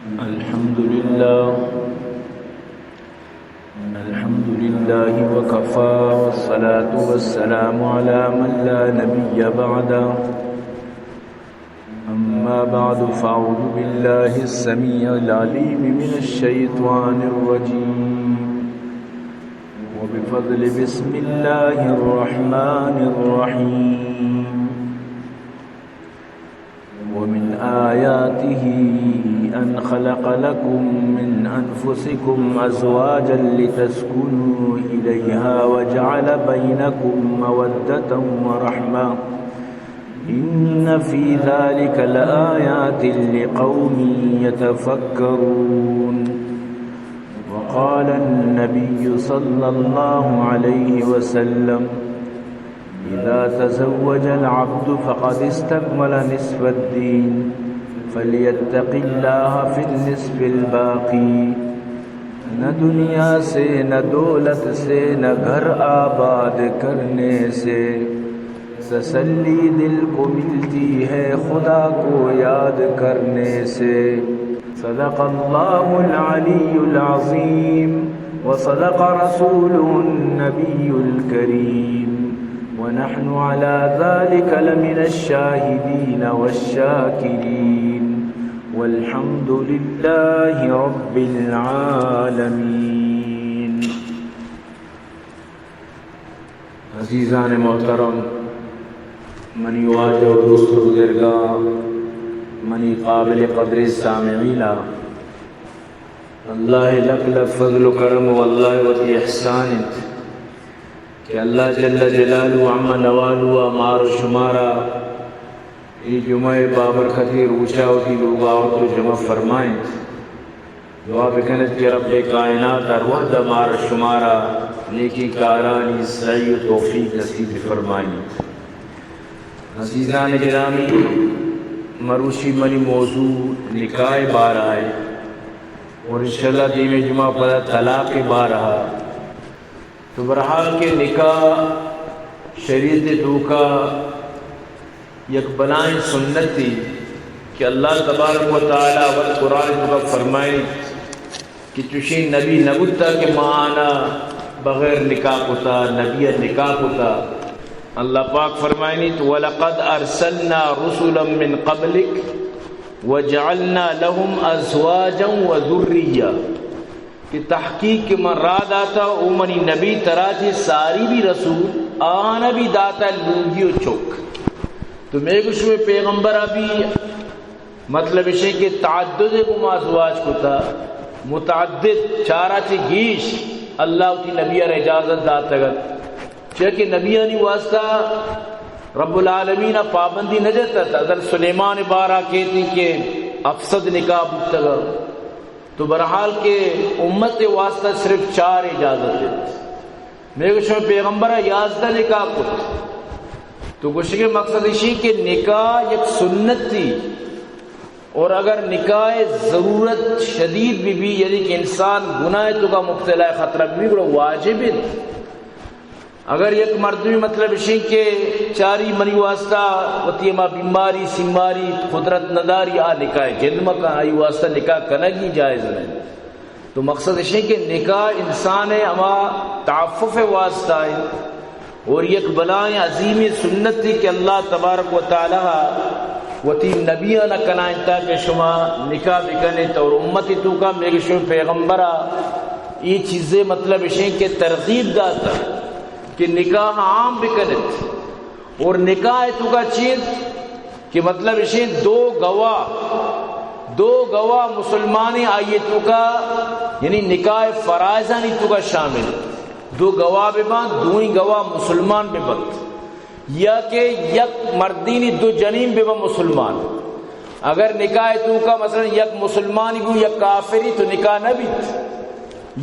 الحمد لله. الحمد لله وكفى، والصلاة والسلام على من لا نبي بعده. أما بعد، فأعوذ بالله السميع العليم من الشيطان الرجيم. وبفضل بسم الله الرحمن الرحيم. ومن آياته أن خلق لكم من أنفسكم أزواجا لتسكنوا إليها وجعل بينكم مودة ورحمة، إن في ذلك لآيات لقوم يتفكرون. وقال النبي صلى الله عليه وسلم: إذا تزوج العبد فقد استكمل نصف الدين، فليتق الله في النصف الباقي. نہ دنیا سے، نہ دولت سے، نہ گھر آباد کرنے سے، تسلی دل کو ملتی ہے خدا کو یاد کرنے سے۔ صدق الله العلي العظيم وصدق رسوله النبي الكريم ونحن على ذلك لمن الشاهدين والشاكرين والحمد لله رب العالمين. عزیزان محترم، منی واجہ و دوست و بزرگاں، منی قابل قدر سامعین، اللہ لک لک فضل و کرم و اللہ وتی احسان انت کہ اللہ جل جلالہ عم نوالہ مار و شمارا اے جمعہ بابرکتی روچا وتی لوگا آورت و جمع فرمائینت۔ دعا بکنت کہ رب کائنات ہر وہد مار شمارا نیکی کارانی سعی و توفیق نصیب فرمائینت۔ عزیزان گرامی، مروچی منی موضوع نکاح بارہ ہے اور انشاءاللہ دیمی جمعہ پدا طلاق بارہ۔ تو بہرحال کہ نکاح شریعت توکا یک بلائیں سنتی کہ اللہ تبارک و تعالی وت قرآن توکا فرمائیت کہ چوشیں نبی نبوتا کہ ما آنا بغیر نکاح کتا، نبی نکاح کتا۔ اللہ پاک فرمائنیت: ولقد ارسلنا رسلا من قبلک وجعلنا لهم ازواجا وذریہ۔ کہ تحقیق کہ من راہ داتا او منی نبی ترا چہ ساری بھی رسول آنا بھی داتا لوگی و چک۔ تو مے گوشو پیغمبر بھی مطلب اشے کہ تعدد گما ازواج کتا، متعدد چارا چہ گیش اللہ وتی نبی را اجازت داتگت۔ چیا کہ نبیانی واسطہ رب العالمین پابندی نہ جتت۔ حضرت سلیمان بارہ کہتی کہ ہفت سد نکاح بوتگا۔ تو بہرحال کہ امت واسطہ صرف چار اجازت انت۔ مے گوشو پیغمبر یازدہ نکاح کت۔ تو گوشگے مقصد اشی کہ نکاح یک سنتی اور اگر نکاح ضرورت شدید بھی بھی، یعنی کہ انسان گناہ توکا مبتلا خطرہ بھی بھی، گڑا واجب انت۔ اگر یک مردمی مطلب اشیں کہ چاری منی واسطہ وتی ہما بیماری، سیماری، قدرت نداری، آ نکاح جند مکن، آئی واسطہ نکاح کنگی جائز نہیں۔ تو مقصد اشیں کہ نکاح انسان ہما تعفف واسطہ ہے اور یک بلائیں عظیم سنت تھی کہ اللہ تبارک و تعالی وتی نبیان کنائنتا کہ شما نکاح بکنیت اور امت توکا مے گوشو پیغمبرا یہ چیزیں مطلب اشیں کہ ترغیب داتا کہ نکاح عام بکنت۔ اور نکاح توکا چیت کہ مطلب اشیں دو گواہ، دو گواہ مسلمانی آئی توکا، یعنی نکاح فرائضانی توکا شامل۔ دو گواہ بباں، دوئیں گواہ مسلمان ببنت۔ یا کہ یک مردینی دو جنین بباں مسلمان۔ اگر نکاح توکا مثلاً یک مسلمانی گو یک کافری تو نکاح نہ بیت۔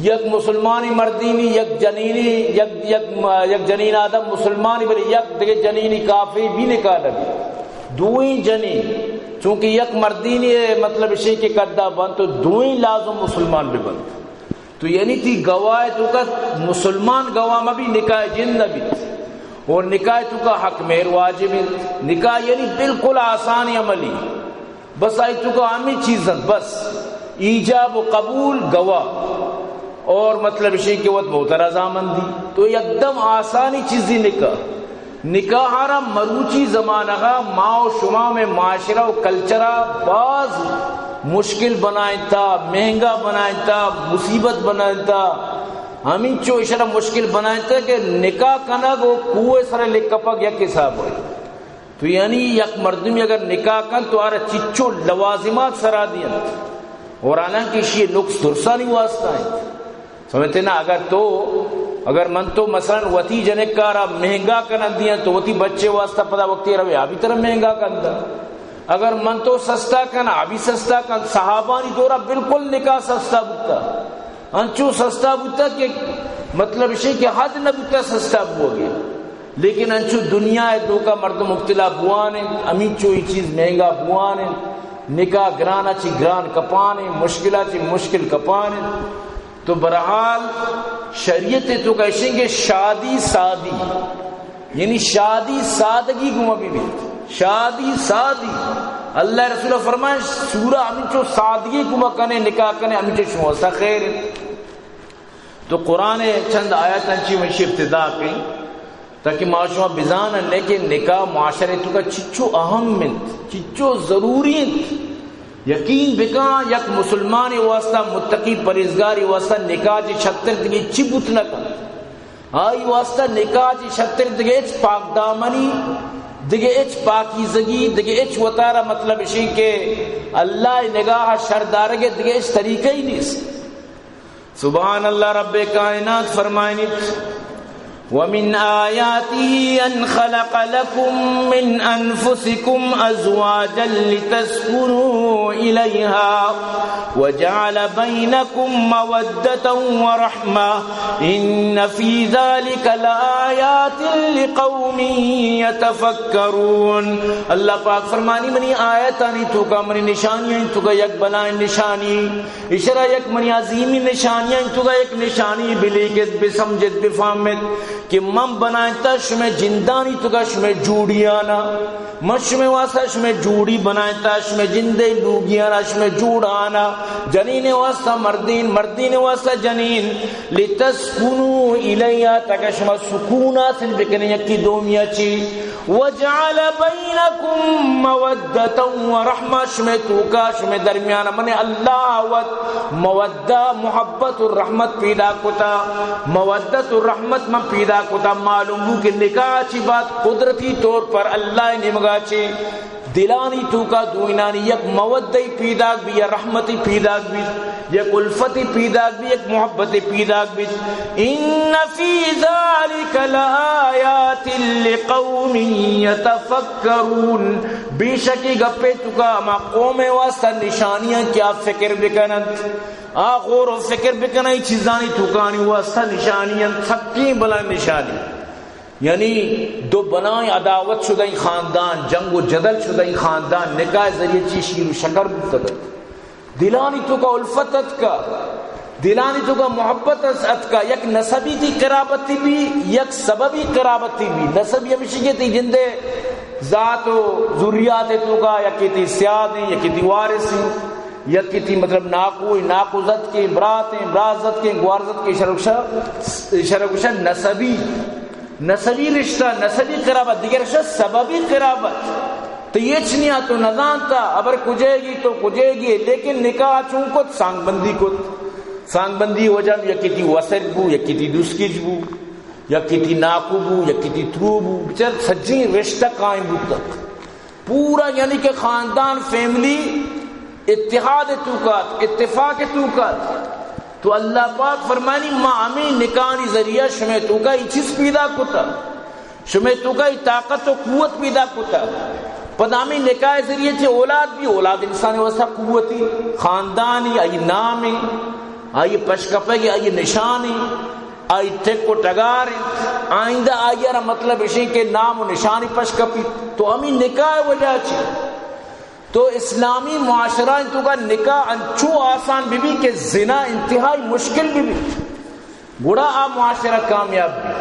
یک مسلمانی مردینی، یک جنینی، یک، یک، یک جنین آدم مسلمانی بلے یک دگہ جنینی کافری بھی نکاح نہ بیت۔ دوئیں جنین، چونکہ یک مردینی مطلب اشی کہ قدا بنت تو دوئیں لازم مسلمان ببنت۔ تو یعنی تی گواہ توکا مسلمان گواہ مہ بی، نکاح جند نہ بیت۔ اور نکاح توکا حق مہر واجب انت۔ نکاح یعنی بالکل آسان عملی۔ بس آئی توکا ہمیں چیز انت، بس۔ ایجاب و قبول گواہ، اور مطلب اشی کہ وت بہترا زامندی۔ تو یکدم آسانی چیزی نکاح۔ نکاح را مروچی زمانہ ما و شما میں معاشرہ و کلچرا باز مشکل بنائنتا، مہنگا بنائنتا، مصیبت بنائنتا۔ ہمینچو اشرا مشکل بنائنتا کہ نکاح کنگ و کوہ سر لکپگ یک حساب ہوئی۔ تو یعنی یک مردمی اگر نکاح کن تو آرا چچو لوازمات سرا دینت۔ اور حالانکہ اشی نقص درسانی واسطہ انت۔ سمجھتے نا؟ اگر تو، اگر من تو مثلاً وتی جنکارا مہنگا کنن دیاں تو وتی بچے واسطہ پدا وقتی روے آ بھی طرح مہنگا کن دا۔ اگر من تو سستا کن، آ بھی سستا کن۔ صحابانی دورا بالکل نکاح سستا بوتا، انچو سستا بوتا کہ مطلب اشی کہ حد نہ بوتا سستا بوگے۔ لیکن انچو دنیا ء توکا مردم مبتلا بوان انت، ہمینچو ای چیز مہنگا بوان انت، نکاح گران ء چی گران کپان انت، مشکل ء چی مشکل کپان انت۔ تو بہرحال شریعت ء توکا اشیں کہ شادی سادی، یعنی شادی سادگی گما بہ بیت، شادی سادی۔ اللہ رسول فرمائے، سورہ ہمینچو سادگی گما کنے، نکاح کنے، ہمینچو شما واسطہ خیر انت۔ تو قرآن ء چند آیاتاں چی من اشی ابتدا کئیں تاکہ ما شما بزانن کہ نکاح معاشرے توکا چچو اہم انت، چچو ضروری انت۔ یقین بکن، یک مسلمانے واسطہ، متقی پرہیزگارے واسطہ نکاح چی شتر دگہ چی بوت نہ کنت۔ آئی واسطہ نکاح چی شتر دگہ ہچ پاک دامنی، دگہ ہچ پاکیزگی، دگہ ہچ وتارا مطلب اشی کہ اللہ نگاہ شر دارگ دگہ ہچ طریقہ ہی نیست۔ سبحان اللہ، رب کائنات فرمائنیت، ومن آياته أن خلق لكم من أنفسكم أزواجا لتسكنوا إليها وجعل بينكم مودة ورحمة إن في ذلك لآيات لقوم يتفكرون۔ اللہ پاک فرمانی، منی آیتانی توکا، منی نشانیانی توکا یک بلائیں نشانی، اشرا یک منی عظیمی نشانیانی توکا یک نشانی، بلیکت، بسمجھت، بفہمت کہ من بنائینتا شمئے جندانی توکا شمئے جوڑیانا، من شمئے واسطہ شمئے جوڑی بنائینتا، شمئے جندے لوگیانا، شمئے جوڑانا، جنین واسطہ مردین، مردین واسطہ جنین، لتسكنوا إليها، تاکہ شما سکون حاصل بکنے یکی دومیا چی۔ وجعل بينكم مودة ورحمة، شمئے توکا، شمئے درمیان من اللہ وت مودہ، محبت و رحمت پیدا کتا، مودت و رحمت من پیدا کتا۔ معلوم بو کہ نکاح چی بات قدرتی طور پر اللہ نیمگا چی دلانی توکا دوئینانی یک مودہی پیداک بی یا رحمتی پیداک بی، یک الفتی پیداک بی، یک محبتی پیداک بی۔ إن في ذلك لآيات لقوم يتفكرون۔ بے شک ای گپے توکا ہما قوم واسطہ نشانیاں کہ آ فکر بکننت، آ غور و فکر بکننت، ای چیزانی توکانی واسطہ نشانیاں، سکیں بلائیں نشانی۔ یعنی دو بلائیں عداوت شدہ ای خاندان، جنگ و جدل شدہ ای خاندان، نکاح ذریعہ چی شیر و شکر بوتگ۔ دلانی توکا الفت اتکا، دلانی توکا محبت اس اتکا، یک نسبی تی قرابتی بی، یک سببی قرابتی بی۔ نسبی ہمیشی کہ تی جندے ذات و ذریات توکا، یکی تی سیاد ہیں، یکی تی وارث ہیں، یکی تی مطلب ناکو ہیں، ناکو زد کے، برات ہیں، برات زد کے، گوار زد کے، شرکشا، شرکشا نسبی۔ نسبی رشتہ، نسبی قرابت، دگہ رشتہ سببی قرابت۔ تو ہچ نیا تو نزانتا، ابر کجے گی تو کجے گی، لیکن نکاح چون کت، سانگ بندی کت۔ سانگ بندی وجہ یکی تی وسر بو، یکی تی دوسکیج بو، یکی تی ناکو بو، یکی تی ترو بو، بچار سجیں رشتہ قائم بوتک۔ پورا یعنی کہ خاندان، فیملی اتحاد توکات، اتفاق توکات۔ تو اللہ پاک فرمانی، ما ہمیں نکانی ذریعہ شمے توکا ای چیز پیدا کتا، شمے توکا ای طاقت و قوت پیدا کتا۔ پدا ہمیں نکاح ذریعہ چے اولاد بی، اولاد انسان واسطہ قوتی، خاندانی، آئی نام، آئی پشکپگی، آئی نشانی، آئی ٹک و ٹگار انت۔ آئندہ آئی را مطلب اشیں کہ نام و نشانی پشکپی۔ تو ہمیں نکاح وجہ چی تو اسلامی معاشرہ انت توکا نکاح انچو آسان بہ بی کہ زنا انتہائی مشکل بہ بی، گڑا آ معاشرہ کامیاب بی۔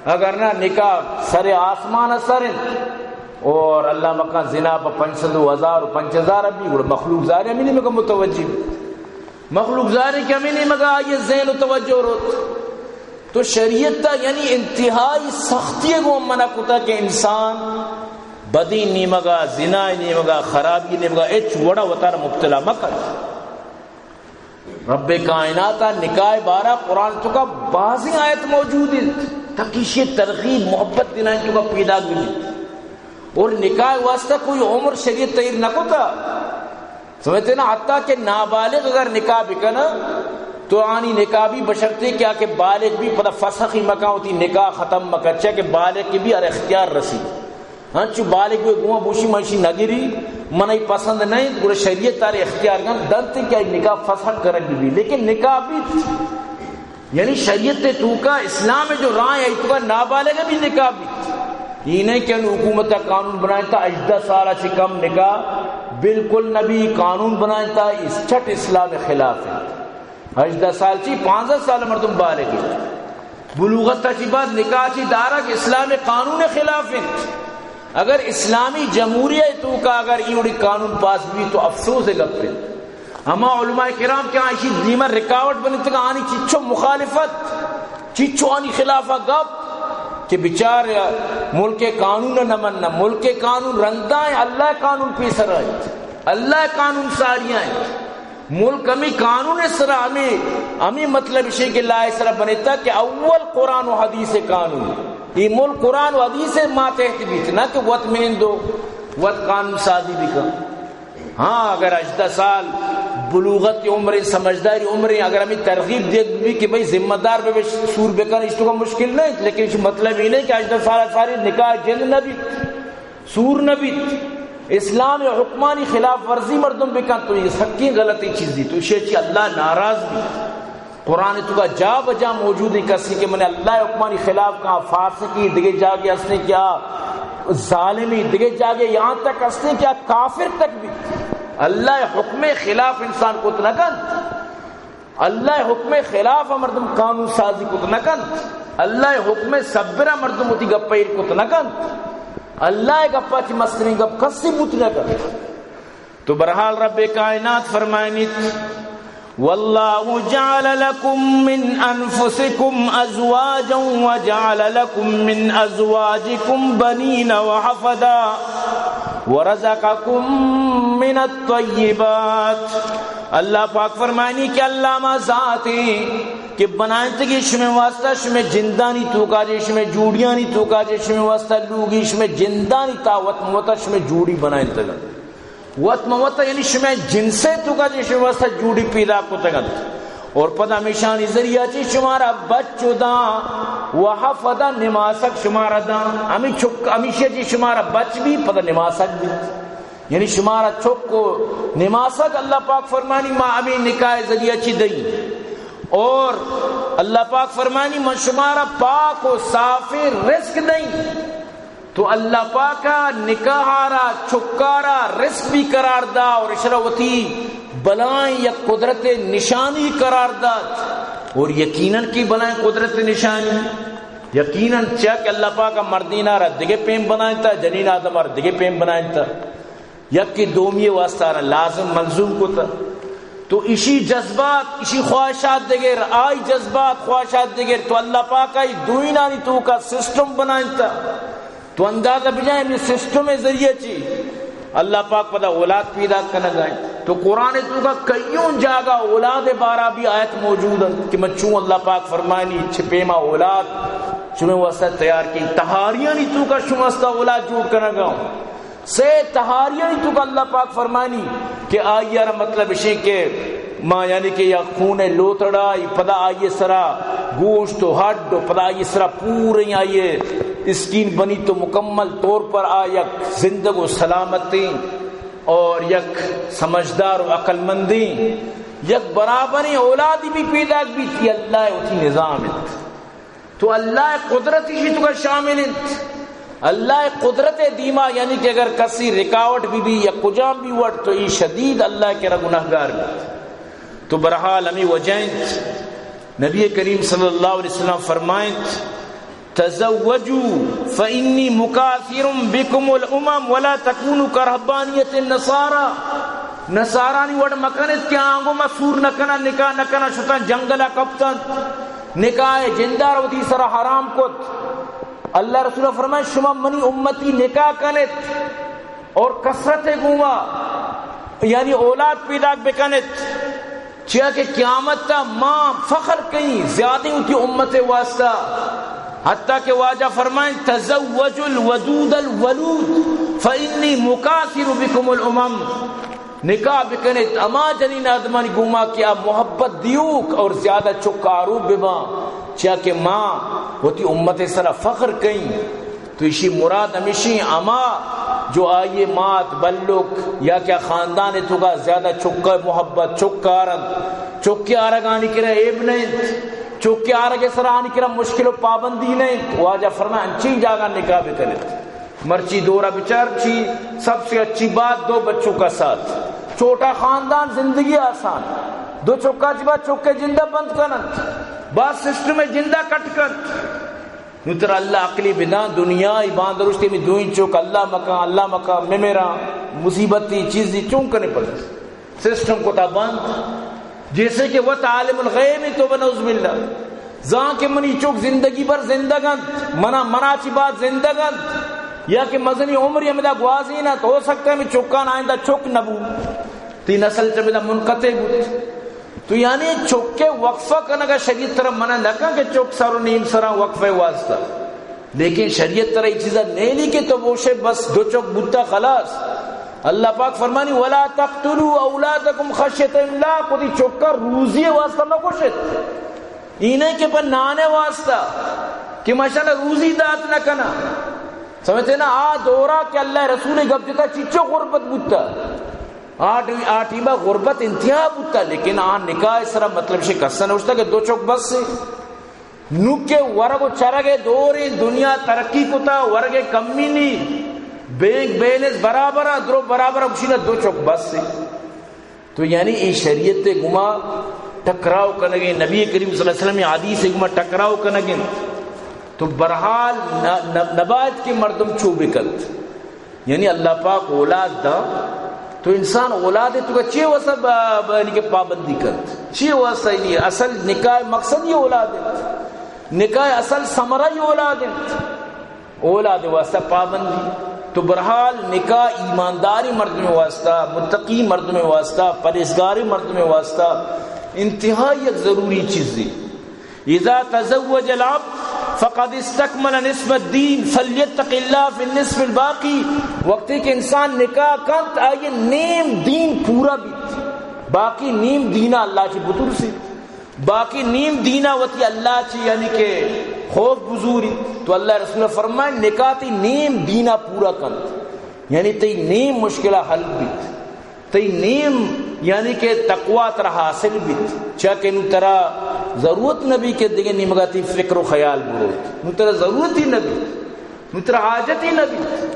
اگر نہ نکاح سر آسمان سر انت اور اللہ مکان زنا پہ پنچ سد و ہزار و پنچ ہزار بی، گڑا مخلوق ظاہر ہے ہمیں نکاح متوجہ بی۔ مخلوق ظاہر ہے کہ ہمیں نیمگا آئی ذہن و توجہ روت۔ تو شریعت تا یعنی انتہائی سختی گو منع کتا کہ انسان بدی نیمگا، زنا نیمگا، خرابی نیمگا، اچ وڑا وتارا مبتلا مکن۔ رب کائنات ء نکاح بارہ قرآن توکا بازیں آیت موجود انت، تاکہ ایشی ترغیب محبت دلائیں توکا پیدا ببیت۔ اور نکاح واسطہ کوئی عمر شریعت تعین نہ کتا، سمجھتے نا؟ حتیٰ کہ نابالغ اگر نکاح بکنا تو آنی نکاح بھی بشرطے کیا کہ بالغ بھی، پدا فسخ ہی مکان ہوتی، نکاح ختم مکن، چہ کہ بالغ کی بھی ہر اختیار رسی۔ ہنچو بالغ بوئے گوں بوشی من ایشی نگری، من ای پسند نہیں، گڑا شریعت تارے اختیار کن دنت کہ نکاح فسخ کرگ بی، لیکن نکاح بیت۔ یعنی شریعت توکا اسلام جو راہ ہے، توکا نابالغ بھی نکاح بیت۔ یہ نہیں کہ حکومت قانون بنائیں تا ہژدہ سال چہ کم نکاح بالکل نبی، قانون بنائیں تا اس چھٹ اسلام خلاف ہے۔ ہژدہ سال چی پانزدہ سال مردم بالغ انت۔ بلوغت چی بعد نکاح چی دارگ اسلام قانون خلاف انت۔ اگر اسلامی جمہوریہ توکا اگر ایوڑی قانون پاس بی تو افسوس گپ انت۔ ہما علماء کرام کہ آ ایشی دیما رکاوٹ بنتگ، آنی چیچو مخالفت، چیچو آنی خلاف گپ کہ بچار ملک قانون نہ مننا، ملک قانون رندائیں، اللہ قانون پیسر انت، اللہ قانون ساریا انت۔ ملک ہمیں قانون سرا ہمیں، ہمیں مطلب شے کہ لائے سرا بنتا کہ اول قرآن و حدیث قانون۔ یہ ملک قرآن و حدیث ماتحت بیت، نہ کہ وت مین دو، وت قانون سازی بکن۔ ہاں، اگر ہژدہ سال بلوغت عمر، سمجھداری عمر، اگر ہمیں ترغیب دیگ بھی کہ بھئی ذمہ دار بے سور بکن، اس تو کا مشکل نہیں، لیکن اس مطلب یہ نہیں کہ ہژدہ سال ساری نکاح جند نہ بیت۔ سور نہ بیت، اسلام ء حکمانی خلاف ورزی مردم بکن تو یہ سکیں غلطی چیزی، تو ایشی چی اللہ ناراض بیت۔ قرآن توکا جا بجا موجود ہیں کسی کہ من اللہ حکمانی خلاف کہاں فاسقی دگے جاگے ہستیں کیا ظالمی دگے جاگے یہاں تک ہستیں کیا کافر تک بھی اللہ حکم خلاف انسان کت نہ کنت۔ اللہ ء حکم ء خلاف ء مردم قانون سازی کت نہ کنت۔ اللہ ء حکم ء صبر ء مردم وتی گپ ء ایر کت نہ کنت۔ اللہ ء گپ ء چہ مستریں گپ کسی بوت نہ کنت۔ تو بہرحال رب کائنات فرمائنیت، واللہ جعل لکم من انفسکم ازواجا وجعل لکم من ازواجکم بنین وحفدا ورزقکم من الطیبات۔ اللہ پاک فرمانی کہ اللہ ما ذات ہیں کہ بنائنتگی شمے واسطہ شمے جندانی توکا جے، شمے جوڑیانی توکا جے، شمے واسطہ لوگی، شمے جندانی تا وت موتا شمے جوڑی بنائنتگا۔ وت موتا یعنی شمے جنسے توکا جے شمے واسطہ جوڑی پیدا کتگنت۔ اور پدا ہمیشانی ذریعہ چی شمارا بچ داں و حفدا نماسک شمارا داں۔ ہمی چک، ہمیشہ چی شمارا بچ بھی، پدا نماسک بھی۔ یعنی شمارا چک و نماسگ اللہ پاک فرمانی ما ہمیں نکاح ذریعہ چی دئی۔ اور اللہ پاک فرمانی من شمارا پاک و صافیں رزق دئی۔ تو اللہ پاکا نکاحارا چکارا رزق بھی قرار دا اور اشرا وتی بلائیں یک قدرت نشانی قرار دات۔ اور یقیناً کی بلائیں قدرت نشانی یقیناً چیا کہ اللہ پاک ء مردین ء را دگہ پیم بنائینتا، جنین آدم ء را دگہ پیم بنائینتا، یکے دومی ء واسطہ را لازم ملزوم کتا۔ تو اشی جذبات، اشی خواہشات دگر، آئی جذبات، خواہشات دگر، تو اللہ پاک ء دوئینانی توکا سسٹم بنائینتا۔ تو اندازہ بجائے ہمیں سسٹم ء ذریعہ چی اللہ پاک پدا اولاد پیدا کنگا انت۔ تو قرآن توکا کئیون جاگہ اولاد بارا بھی آیت موجود انت کہ من چون اللہ پاک فرمانی چہ پیما اولاد شمے واسطہ تیار کی، تہاریانی توکا شمے واسطہ اولاد جوڑ کنگا ہوں۔ سے تہاریانی توکا اللہ پاک فرمانی کہ آئی را مطلب اشی کہ ما یعنی کہ یک خون لوتڑا، پدا آئی سرا گوشت و ہڈ و پدا آئی سرا پوریں آئی اسکین بنی تو مکمل طور پر آ یک زندگ و سلامتیں اور یک سمجھدار و عقل مندیں، یک برابریں اولادی بھی پیدا بیت، یہ اللہ وتی نظام انت۔ تو اللہ قدرت اشی توکا شامل انت۔ اللہ قدرت دیما، یعنی کہ اگر کسی رکاوٹ بھی بھی یا کجام بھی وٹ تو یہ شدید اللہ کرا گناہگار بیت۔ تو بہرحال ہمیں وجہ انت۔ نبی کریم صلی اللہ علیہ وسلم فرمائنت، تزوجوا فإني مكاثر بكم الأمم ولا تكونوا كرهبانية النصارى۔ نصارانی وڑ مکنت کہ آنگو ما سور نہ کناں، نکاح نہ کناں، شتاں جنگل ءَ کپتنت، نکاح ءِ جند ءَ را وتی سرا حرام کت۔ اللہ رسول فرمائے، شما منی امتی نکاح کنت اور کثرت گوما، یعنی اولاد پیداک بکنت، چیا کہ قیامت ءَ ما فخر کئیں زیادہ وتی امت ءِ واسطہ۔ حتیٰ کہ واجہ فرمائیں، تزوجوا الودود الولود فإني مكاثر بكم الأمم۔ نکاح بکنت ہما جنین آدمانی گوما کہ آ محبت دیوک اور زیادہ چک آروپ بباں، چیا کہ ما وتی امت ءِ سرا فخر کئیں۔ تو ایشی مراد ہمیشی ہما جو آئی مات بلک یا کہ خاندان ءِ توکا زیادہ چک ءِ محبت، چک آرگ، چک ءِ آرگ آنی کرا عیب نہ انت، چک ءِ آرگ ءِ سرا آنی کرا مشکل و پابندی نہ انت۔ واجہ فرمائے انچیں جاگہ نکاح بکنت۔ مرچی دورا بچار چی سب سے اچھی بات دو بچوں کا ساتھ۔ چھوٹا خاندان زندگی آسان۔ دو چکا چی بعد چک ءِ جندہ بند کننت۔ بعد سسٹم ءِ جندہ کٹ کنت۔ نوں ترا اللہ عقلی بداں، دنیا ای باندروشتے میں دوئیں چوک اللہ مکان، اللہ مکان، ممران، مصیبتی چیزی چون کنے پد سسٹم کتا بند۔ جیسے کہ وت عالم الغیب تو بنعوذ باللہ۔ زان کہ منی چوک زندگی بھر زندگ انت، منا، منا چی بعد زندگ انت، یا کہ مزنی عمری ہمدا گوازینت، ہو سکتا ہے میں چکان آئندہ چک نبو۔ تی نسل چہ بدا منقطع بوت۔ تو یعنی چک ءِ وقفہ کنگا شریعت ترا منع نہ کن کہ چک سر و نیم سرا وقفہ واسطہ۔ لیکن شریعت ترا یہ چیزا نیلی کہ تو بوشے بس دو چک بوتا خلاص۔ اللہ پاک فرمانی، ولا تقتلوا اولادکم خشیت املاق، وتی چکا روزی واسطہ مکشت۔ اینے کہ پر نانے واسطہ کہ ماشاءاللہ روزی دات نہ کنا۔ سمجھتے نا، آ دورا کہ اللہ رسول گپ جتا چچو غربت بوتا۔ آ ٹی-، آ ٹیما غربت انتہا بوتا، لیکن آ نکاح سرا مطلب شے کسا نوشتا کہ دو چک بس سے۔ نوکے ورگ و چرگ دوریں، دنیا ترقی کتا، ورگ کمی نی، بینک بیلنس برابر، درو برابر، گشینا دو چک بس سے۔ تو یعنی اے شریعت گما ٹکراؤ کنگے، نبی کریم صلی اللہ علیہ وسلم حدیث گما ٹکراؤ کنگے۔ تو برحال نہ، نہ، نباید کہ مردم چو بکنت۔ یعنی اللہ پاک اولاد دا، تو انسان اولاد تو کا چی واسطہ ب-، ب-، یعنی کہ پابندی کنت؟ چی واسطہ؟ یعنی اصل نکاح مقصد یہ اولاد ہے، نکاح اصل ثمرہ یہ اولاد ہے۔ اولاد واسطہ پابندی۔ تو برحال نکاح ایمانداری مردم واسطہ، متقی مردم واسطہ، پرہیزگاری مردم واسطہ انتہائی یک ضروری چیزی۔ اذا تزوج العبد فقد استكمل نصف الدين فليتق الله في النصف الباقي۔ وقتی کہ انسان نکاح کنت، آئی نیم دین پورا بیت، باقی نیم دینا اللہ چی بترسی۔ باقی نیم دینا وتی اللہ چی یعنی کہ خوف بزوری۔ تو اللہ رسول فرمائے، نکاح تی نیم دینا پورا کنت، یعنی تی نیم مشکلہ حل بیت، تی نیم یعنی کہ تقوی ترا حاصل بیت۔ چیا کہ نوں ترا ضرورت نبی کہ دگہ نیمگا تی فکر و خیال بروت، نوں ترا ضرورت ہی نبی، نوں ترا حاجت ہی نبی۔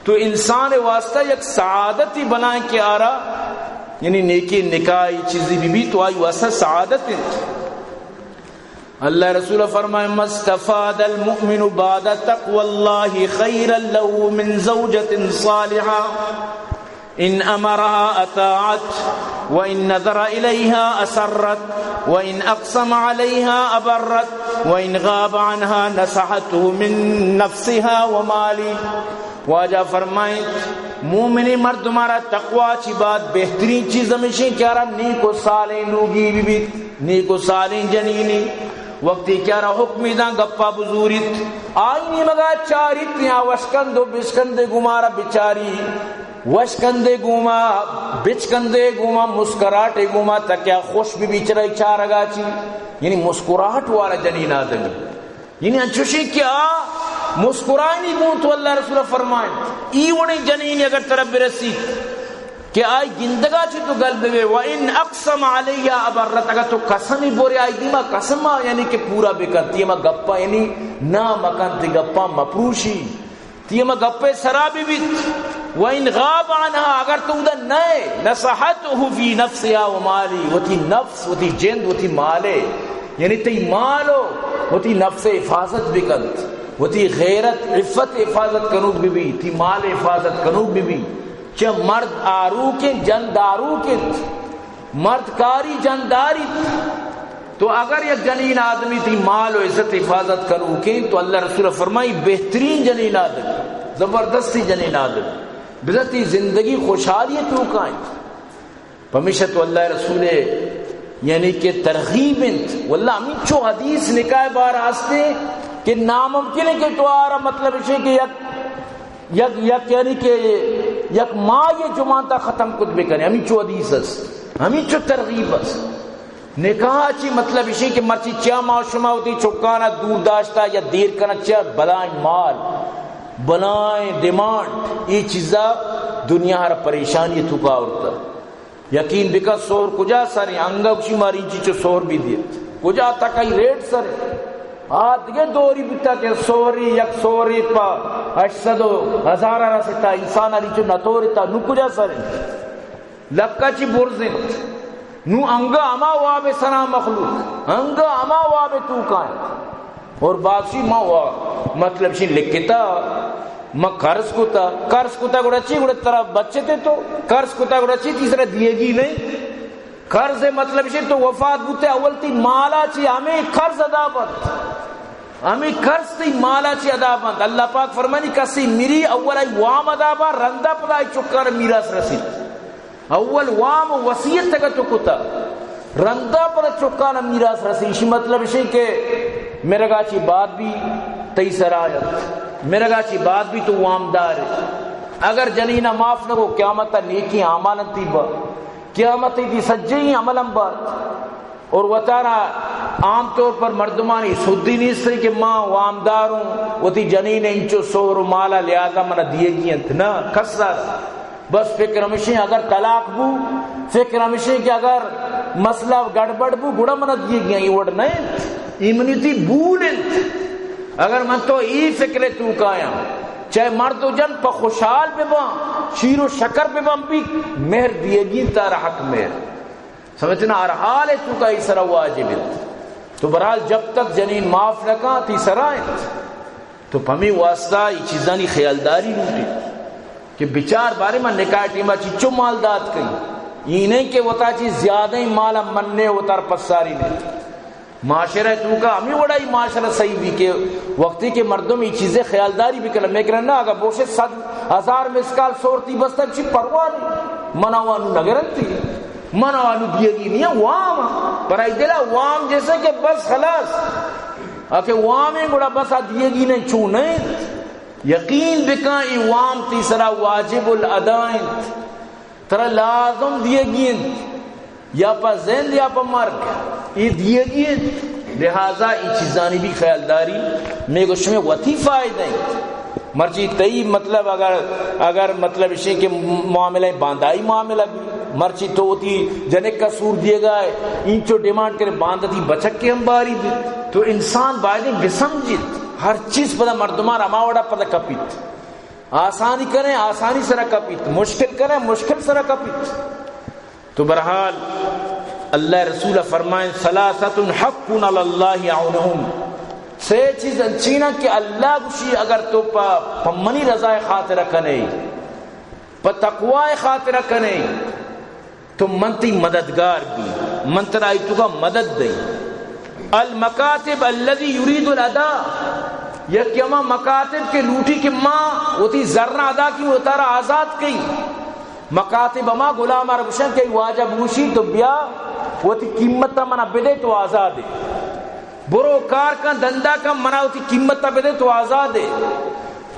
تو انسان واسطہ یک سعادتی بنائیں کہ آرا، یعنی نیکی نکاحی چیزی بی بی تو آئی واسطہ سعادت انت۔ اللہ رسول فرمائے، ما استفاد المؤمن بعد تقوى الله خيرا له من زوجة صالحة إن أمرها أطاعت وإن نظر إليها أسرت وإن أقسم عليها أبرت وإن غاب عنها نصحته من نفسها وماله۔ واجہ فرمائیں، مومنی مردمارا تقوی چی بعد بہترین چیز ہمیشیں کہ آرا نیک و صالح لوگی بی بیت، نیک و صالح جنینی۔ وقتی کہ آرا حکم داں گپا بزوریت، آئی نیمگا چاریت، یا وشکند و بشکندے گومارا بچاری، وشکندے گوما، بچکندے گوما، مسکراٹے گوما، تکیا خوش بی بیچرائی چارگا چی، یعنی مسکراٹ والا جنین آدمی۔ یعنی انچوشیں کہ آ مسکرائینی گوں تو اللہ رسول فرمائیں، ای وڑیں جنین اگر ترا برسیت کہ آئی گندگا چی تو گل ببے، و ان اقسم علیها ابرت، اگر تو قسمی بورے آئی دیما قسم یعنی کہ پورا بکنت، تی ہما گپا یعنی نہ مکنت، تی گپا مپروشی، تی ہما گپے سرا ببیت۔ و ان غاب عنها، اگر تو ادا نئے، نصحته في نفسها وماله، وتی نفس، وتی جند، وتی مالے، یعنی تئی مال و وتی نفس حفاظت بکنت، وتی غیرت، عفت حفاظت کنوک ببی، تی مال حفاظت کنوک ببی۔ چہ مرد آروک انت، جن داروک انت۔ مرد کاری، جن داری۔ تو اگر یک جنین آدمی تئی مال و عزت حفاظت کنوک انت، تو اللہ رسول فرمائی، بہترین جنین آدمی، زبردستی جنین آدمی، بزاں تئی زندگی خوشحالی توکا انت۔ پمیشا تو اللہ رسول، یعنی کہ ترغیب انت۔ واللہ ہمینچو حدیث نکاح بار ہستے کہ ناممکن ہے کہ تو آرا، مطلب اسے کہ یک، یک، یک، یعنی کہ یک ماہ یہ جمعہ تا ختم کت بکنے۔ ہمینچو حدیث است، ہمینچو ترغیب است۔ نکاح چی مطلب اسے کہ مرچی چیا ما شما وتی چکانا دور داشتا یا دیر کنا، چیا بلائیں مال، بلائیں ڈیمانڈ، یہ چیزا دنیا ہر پریشانی توکا آورتا۔ یقین بکن، سہر کجا سریں؟ انگا گوشی ماری چیچو سہر بھی دیت۔ کجا تک ای ریٹ سریں؟ آ دگہ دوری بوتا کہ سہری، یک سہری پا ہشت سد و ہزار رسیتا، انسان علی چو نتورتا، نو کجا سریں؟ لکا چی برز انت۔ نو انگا ہما واب سرا مخلوق، انگا ہما واب توکا انت۔ اور بادشی ما وا-، مطلب شی لکھتا، ما قرض کتا، قرض کتا گڑا چی؟ گڑا ترا بچتے تو، قرض کتا گڑا چی؟ تیسرا دیگی نہیں۔ قرض مطلب شی تو وفات بوتے، اول تی مالا چی ہمیں قرض ادا بنت، ہمیں قرض تی مالا چی ادا بنت۔ اللہ پاک فرمانی، کسی میری اول ای وام ادا با، رندا پدا ای چکان میراث رسید۔ اول وام و وصیت اگہ تو کتا، رندا پدا چکانا میراث رسی۔ ایشی مطلب اشی کہ مرگا چی بعد بھی تئی سرا آیت، مرگا چی بعد بھی تو وامدار ہے۔ اگر جنینا معاف نہ کو، قیامت نیکی اعمال انتی با، قیامت دی سجی عمل ہم بات۔ اور وتارا عام طور پر مردمانی سدی نیست کہ ما وامدار ہوں، وتی جنین انچو سہر و مالا لہذا منا دیگی انت۔ نہ، کس سر بس فکر ہمشیں اگر طلاق بو، فکر ہمشیں کہ اگر مسئلہ گڑبڑ بو، گڑا منا دیگی، یہ وڑ نہ انت، یہ منی تی بول انت۔ اگر من تو ای فکر توکایاں، چاہے مرد و جن پہ خوشحال بباں، شیر و شکر بباں، بھی مہر دیگی تارا حق مہر۔ سمجھتے نا؟ ہر حال توکا ای سرا واجب انت۔ تو برحال جب تک جنین معاف نہ کاں، تی سرا انت۔ تو پمی واسطہ ای چیزانی خیالداری لوٹی کہ بچار بارے من نکاح ٹیما چچو مال دات کئی۔ ای نہیں کہ وتا چی زیادہ ہی مال ہم مننے وتار پساری نہیں۔ معاشرہ توکا ہمی وڑا ای معاشرہ صحیح بھی کہ وقتی کہ مردم ای چیزیں خیالداری بکن، میں کرنا اگر بوشے صد ہزار مسکال سورتی بستن چی پرواہ نہیں۔ منا وانو نگرنتی، منا وانو دیگی نہیں، وام۔ پر ای دلا وام جیسے کہ بس خلاص۔ اکہ وام گڑا بس آ دیگی نہیں، چو نہیں۔ یقین بکن، ای وام تی سرا واجب الادا انت، ترا لازم دیگی انت، یا پہ زند یا پہ مرگ، ای دیگی انت۔ لہذا ای چیزانی بھی خیالداری، میں گوشم وتی فائدہ انت۔ مرچی تئی مطلب اگر، اگر مطلب اشی کہ معاملہ باندائی معاملہ بھی، مرچی تو وتی جنک کا سور دیگا ہے، انچو ڈیمانڈ کرے، باندتی بچک کے ہم باری بھی، تو انسان باید بسمجھت۔ ہر چیز پدا مردمان ہما وڑا پدا کپیت۔ آسانی کریں، آسانی سرا کپیت، مشکل کریں، مشکل سرا کپیت۔ تو برحال اللہ رسول فرمائیں، ثلاثة حق علی اللہ عونہم، سے چیز انچینا کہ اللہ گوشی اگر تو پا، پا منی رضا خاطر کنے، پا تقوی خاطر کنے، تو من تی مددگار بی، من ترا ای توکا مدد دئی۔ المکاتب الذی یرید الادا، یکی ہما مکاتب کہ لوٹی کہ ما وتی زرنا ادا کی، وتارا آزاد کئی۔ مکاتب ہما غلام آرا گوشن کہ واجہ بگوشی تو بیا وتی قیمت منا بدے تو آزادے۔ برو کار کن، دندا کن، منا وتی قیمت بدے تو آزادے۔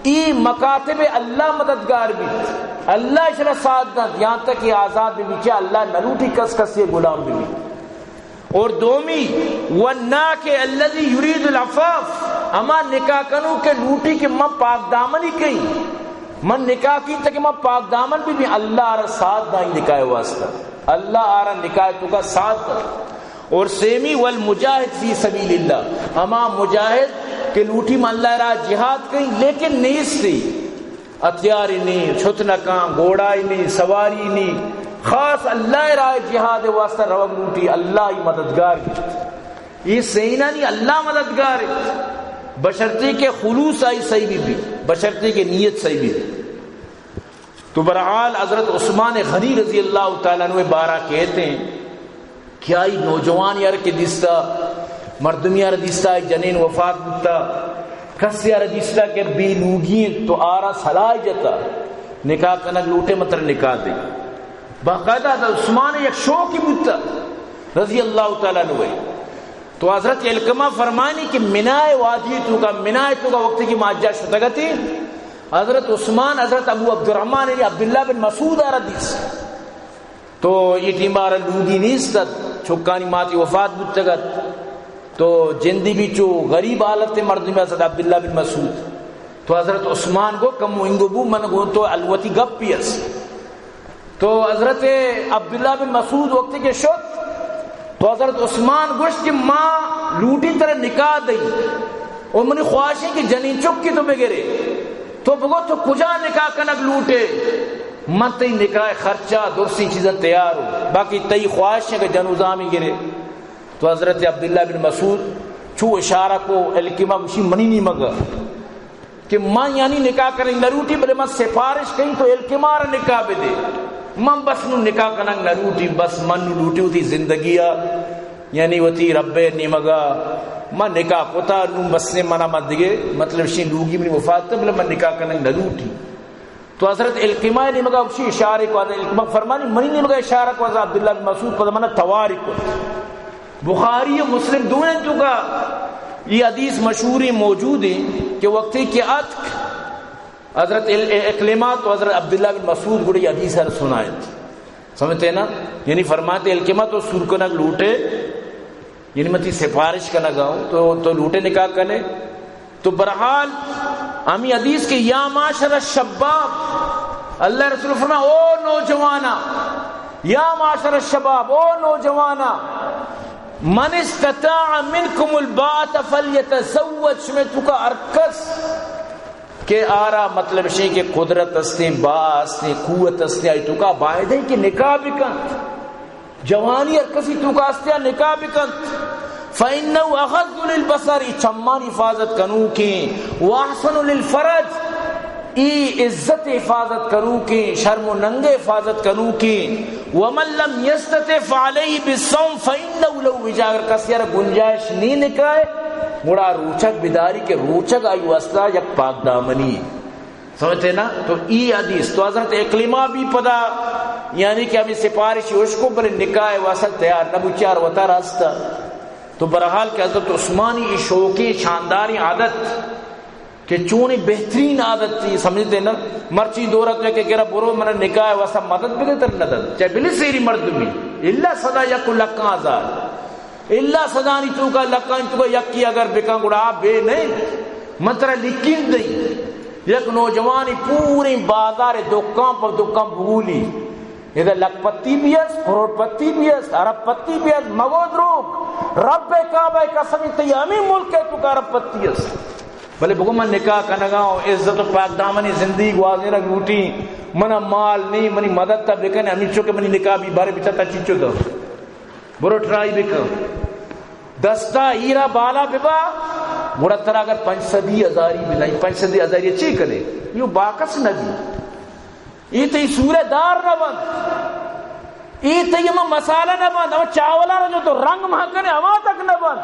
ای مکاتب اللہ مددگار بیت، اللہ اشرا ساتھ دنت، یہاں تک کہ آزاد بی، چہ اللہ نلوٹی کس کسی غلام بی۔ اور دومی، والناکح الذی یرید العفاف، ہما نکاح کنوک کہ لوٹی کہ من پاک دامنی کئی، من نکاح کی تک من پاک دامن بی، بی اللہ آرا ساتھ دائی نکاح واسطہ، اللہ آرا نکاح توکا ساتھ دا۔ اور سیمی، والمجاہد فی سبیل اللہ، ہما مجاہد کہ لوٹی من اللہ راہ جہاد کئی لیکن نیستی، ہتھیاری نی، شت نہ کاں، گھوڑائی نی، سواری نی، خاص اللہ راہ جہاد واسطہ روگ لوٹی، اللہ ای مددگار بیت۔ یہ سینانی اللہ مددگار ہے، بشرطی کہ خلوص آئی صحیح بی، بی، بشرطی کہ نیت صحیح بی۔ تو بہرحال حضرت عثمان غنی رضی اللہ تعالیٰ عنہ بارہ کہتے ہیں کہ آئی نوجوان یار کہ دیستا، مردمی یار دیستا، آئی جنین وفات بوتا، کس یار دیستا کہ بے لوگی انت تو آرا صلاح جتا، نکاح کنگ لوٹے متر نکاح دے۔ باقاعدہ حضرت عثمان یک شوقی بوتا رضی اللہ تعالیٰ عنہ۔ تو حضرت علقمہ فرمانی کہ منائے وادی توکا، منائے توکا وقتی کہ ما حجا شتگتی، حضرت عثمان، حضرت ابو عبدالرحمن یعنی عبداللہ بن مسعود آرا دیس۔ تو یہ ٹیم آرا لوگی نیست ات، چکانی ماتی وفات بوتگ ات۔ تو جندی بھی چو غریب حالت مردمی است عبداللہ بن مسعود۔ تو حضرت عثمان گو کم انگو بو، من گو تو الوتی گپ پیس۔ تو حضرت عبداللہ بن مسعود وقتی کہ شت، تو حضرت عثمان گوشت کہ ما لوٹی ترا نکاح دئی، اور منی خواہش ہے کہ جنین چکی تو بگرے، تو بگو تو کجا نکاح کنگ لوٹے، من تئی نکاح خرچہ درسیں چیزاں تیار ہوں، باقی تئی خواہش ہے کہ جنوزامی گرے۔ تو حضرت عبداللہ بن مسعود چو اشارہ کو، علقمہ گوشی منی نیمگا کہ من یعنی نکاح کنگ نہ لوٹی، بلے من سفارش کئی تو علقمہ را نکاح بدے۔ من بس نو نکاح کنگ نہ لوٹی، بس من نو لوٹی وتی زندگی ء، یعنی وتی رب ء نیمگا من نکاح کتا، نو بس منا من دگے، مطلب شی لوگی منی وفات، بلے من نکاح کنگ نہ لوٹی۔ تو حضرت علقمہ نیمگا اسی اشارے کو، حضرت علقمہ فرمانی منی نیمگا اشارہ کو، حضرت عبداللہ بن مسعود پدا منا تواری کو۔ بخاری و مسلم دونیں توکا یہ حدیث مشہوری موجود ہیں کہ وقتی کہ اتک حضرت ال-، علقمہ تو حضرت عبداللہ بن مسعود گڑی حدیث ہر سنائت۔ سمجھتے ہیں نا؟ یعنی فرماتے علقمہ تو سور کنگ لوٹے، یعنی من تئی سفارش کنگا ہوں، تو، تو لوٹے نکاح کنے۔ تو بہرحال ہمی حدیث کہ یا معشر الشباب، اللہ رسول فرما، او نوجوانا، یا معشر الشباب، او نوجوانا، من استطاع منکم الباءة فلیتزوج، شمے توکا ہر کس کہ آرا مطلب شے کہ قدرت استیں، با استیں، قوت استیں، آئی توکا بایدیں کہ نکاح بکنت۔ جوانی ہر کسی توکا استیا نکاح بکنت۔ فإنه أغض للبصر، ای چمانی حفاظت کنوکیں، وأحصن للفرج، ای عزت حفاظت کنوکیں، شرم و ننگ حفاظت کنوکیں۔ ومن لم يستطع فعليه بالصوم فإنه له وجاء، اگر کسی را گنجائش نی نکاح، گڑا روچگ بداری کہ روچگ آئی واسطہ یک پاک دامنی۔ سمجھتے نا؟ تو ای حدیث تو حضرت علقمہ بھی پدا، یعنی کہ ہمیں سفارش اشکو، بلے نکاح واسطہ تیار نہ بچار وتا راستہ۔ تو بہرحال کہ حضرت عثمانی ای شوقیں شانداریں عادت کہ چونی بہترین عادت تھی، سمجھتے نا؟ مرچی دورت میں کہ کرا برو من نکاح واسطہ مدد بدے تر ندد، چاہے بلی سیری مردمی، الا صدا یک لکاں ہزار۔ الا صدانی توکا، لکانی توکا یکی اگر بکن گڑا آ بے نہیں۔ من ترا لکین دئی، یک نوجوانی پوری بازار دکان پر دکان بگولی، ادا لکھ پتی بھی است، کروڑ پتی بھی است، ارب پتی بھی است، مگو دروگ، رب کعبہ قسم تئی ہمیں ملک ہے توکا ارب پتی است۔ بلے بگو من نکاح کنگا ہوں، عزت و پاک دامنی زندگی گوازینگ لوٹی، منا مال نہیں، منی مدد تا بکن، ہمیں چونکہ منی نکاح بھی بارے بچتا چیچو دو۔ برو ٹرائی بکن۔ دستا ایرا بالا ببا، گڑا ترا اگر پنچ سدی ہزاری بلائی، پنچ سدی ہزاری چی کنے؟ یو باکس نہ بی۔ ای تئی سورہ دار نہ بند۔ ای تئی ہما مسالہ نہ بند۔ ہما چاولا را جو تو رنگ مہ کنے، ہما تک نہ بند۔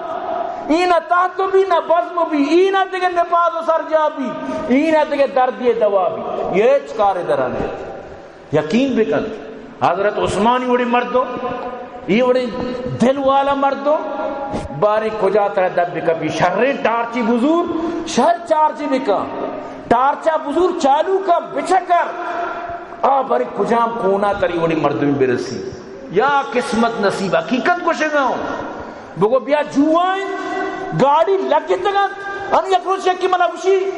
ای نہ تحت بی، نہ بزم بی، ای نہ دگہ نپاد و سرجا بی، ای نہ دگہ دردی دوا بی۔ یہ ہچ کار درا نہیں۔ یقین بکن، حضرت عثمانی وڑی مردم، ای وڑی دل والا مردم، باریں کجا ترا دپ بکپی، شریں ٹارچی بزور، شر چارجی بکن، ٹارچا بزور، چالو کن، بچکر، آ باریں کجام کونا تری وڑی مردمی برسی۔ یا قسمت نصیب، حقیقت گوشگا ہوں۔ بگو بیا جوا انت، گاڑی لگتگ انت۔ ان یک روچ یکی منا گوشی،